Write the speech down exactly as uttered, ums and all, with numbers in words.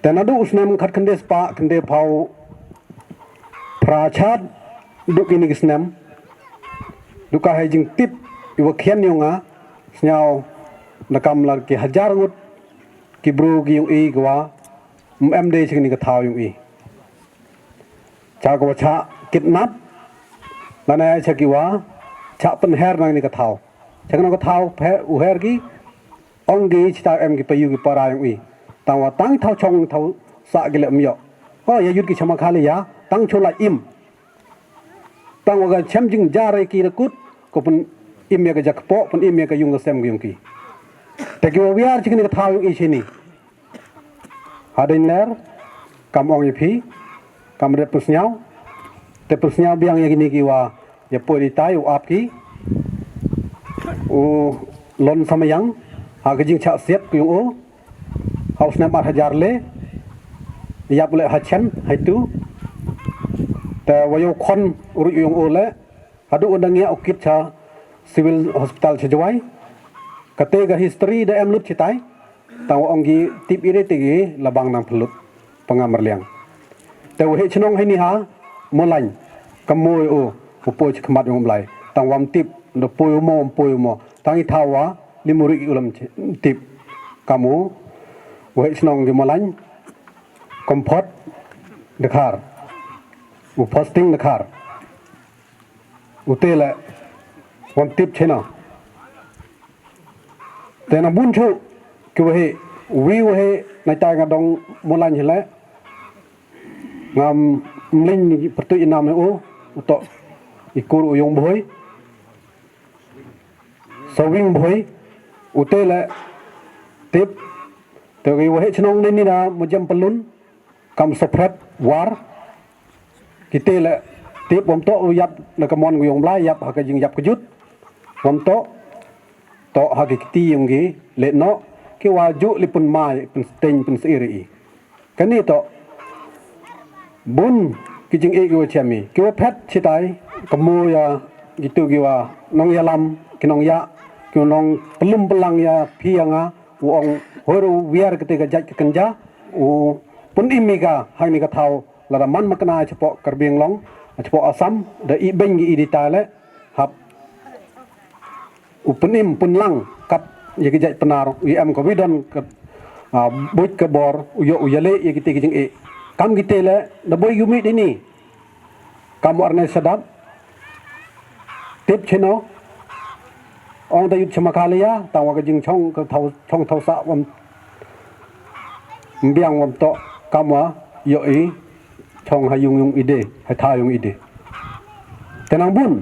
Te naduh u snem khat khyndai spah khyndai phew phra chad, duh kine ki snem, duh ka hei jingtip iwa khian yong nga, sñiaw na kam la ki hajar ngut ki bru ki yong i kiwa ym em de cha kani ka thaw yong i. Cha kawa chah kidnap, lane cha kiwa chah pynher na kani ka thaw. Cha kani ka thaw phe-, u her ki, ong ki chita em ki payu ki para yong i. Tangwa tang thaw chong thaw sah ki leh ym yoh. O, ya yut ki cha Meghalaya, tang chola im. Tangwa ka chem jingjar ki da kut, ko pynim ya ka jakpoh, pynim ya ka yung ka sem ka yong ki. Te kiwa wiar cha kani ka thaw yong i chini. Hadien ler, kam ong ya phi, kam ret pynsñiaw, te pynsñiaw biang ya kini kiwa, ya poi di tai u ap ki, u Lon Samayang, ha ka jingchah siat ka yong o, ha u snem ar hajar le, yap u le ha chen, ha itu, te wa yow khon u ruh yong o le, haduh u dang ya u kit cha Civil Hospital cha Jowai, kate ka history da em lut chitai, tangwa ong ki tip ire te ki la bang nang pynlut, pangam rliang. Te u heh chnong heini ha Mawlaiñ, kam mo u, u poi chi khmat yong u Blai, tangwa ym tip, da poi u mo, ym poi u mo, tang i thaw wa, li muri ki u lam chi-, tip, kam u, u heh chnong ki Mawlaiñ, Comfort, Dkhar, u posting Dkhar. U te le, wam tip chena. Te na bun chu, ki wahe, wi wahe, na tai nga dong Mawlaiñ hele. Ngam mling ni pertu inam he u, u to, ikur u yong bhoi. Sawing bhoi, u te le, tip, te wi wahe chnong ne ni na, mujam pelun, kam sopret, war, Kite le tip wam toh u yap na ka mon u yong Blai yap ha ka jingyap kjut. Wam toh, toh ha ki kti yong ki le noh, ki wa ju li pun mai, pun steng, pun seiri i. Kani toh, bun ki jing e ki wa chem i. Ki wa phet chitai, ka mo ya, gitu ki wa, nong ya lam, ki nong ya, ki nong pelum pelang ya, phi ya nga, u ong, hoi ru wiar kite ka jait ka kenja, u pun im i ka, hang ni ka thaw, Lada man makna chapoh Karbi Anglong, chapoh Assam, da i beng i di ta le, hap. U pynim pynlang, kat ya ki jait Pnar, u em ka widon ka, ah, buit ka bor, u yoh u yale ya kite ki jing e. Kam kite le, da boi yumi dini. Kam warne sadap, tip chino, ong da yut chama kaliya, tang wa ka jing chong, ka thaw, chong thaw sa wam, mbiang wam toh, kam wa, yoh i, Chong ha yung yung ide, ha tha yung ide. Tenang bun.